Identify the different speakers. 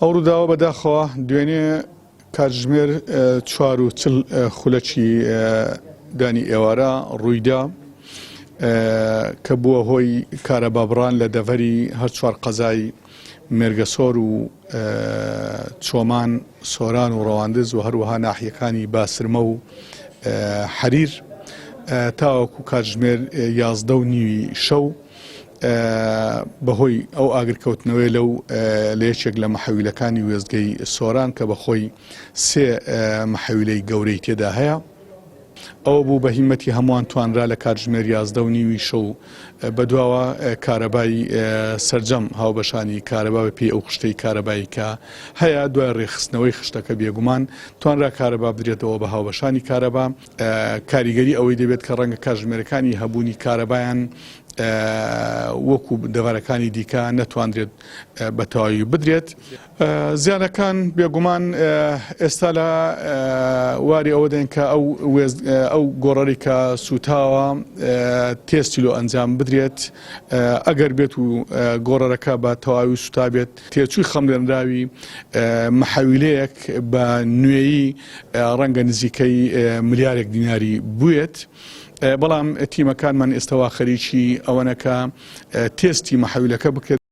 Speaker 1: ئەو ڕووداوە بەداخەوە دوێنێ کاتژمێر 4:40 خولەکی دانی ئێوارە ڕوویدا کە بووە هۆی کارەبابڕان لە دەڤەری هەر چوار قەزای مێرگەسۆر و چۆمان، سۆران و ڕەواندز و هەروەها ناحیەکانی باسرمە و حەریر تاوەکو کاتژمێر 11:30 شەو بەهۆی ئەو ئاگرکەوتنەوەی لەو لە یەکێک لە محەویلەکانی وێستگەی سۆران کە بەخۆی سێ محەویلەی گەورەی تێدا هەیە. ئەوە بوو بە هیمەتی هەمووان توانرا لە کاتژمێر 11:30 شەو بەدواوە کارەبای سەرجەم هاوبەشانی کارەبا بە پێی ئەو خشتەی کارەبایی کە هەیە دوای ڕێکخستنەوەی خشتەکە بێگومان توانرا کارەبا بدرێتەوە بە هاوبەشانی کارەبا. کاریگەری ئەوەی دەبێت کە ڕەنگە کاتژمێرەکانی هەبوونی کارەبایان وەکو دەڤەرەکانی دیکە نەتواندرێت بە تەواوی بدرێت. زیانەکان بێگومان ئێستا لە واری ئەوە دێن کە ئەو ئەو گۆڕەری کە سووتاوە تێستی لۆ ئەنجام بدرێت ئەگەر بێت و گۆڕەرەکە بە تەواوی سووتابێت تێچووی خەملێنراوی محەویلەیەک بە نوێیی ڕەنگە نزیکەی ملیارێک دیناری بوێت. بەڵام تیمەکانمان ئێستا وا خەریکی ئەوەنە کە تێستی محەویلەکە بکرێت.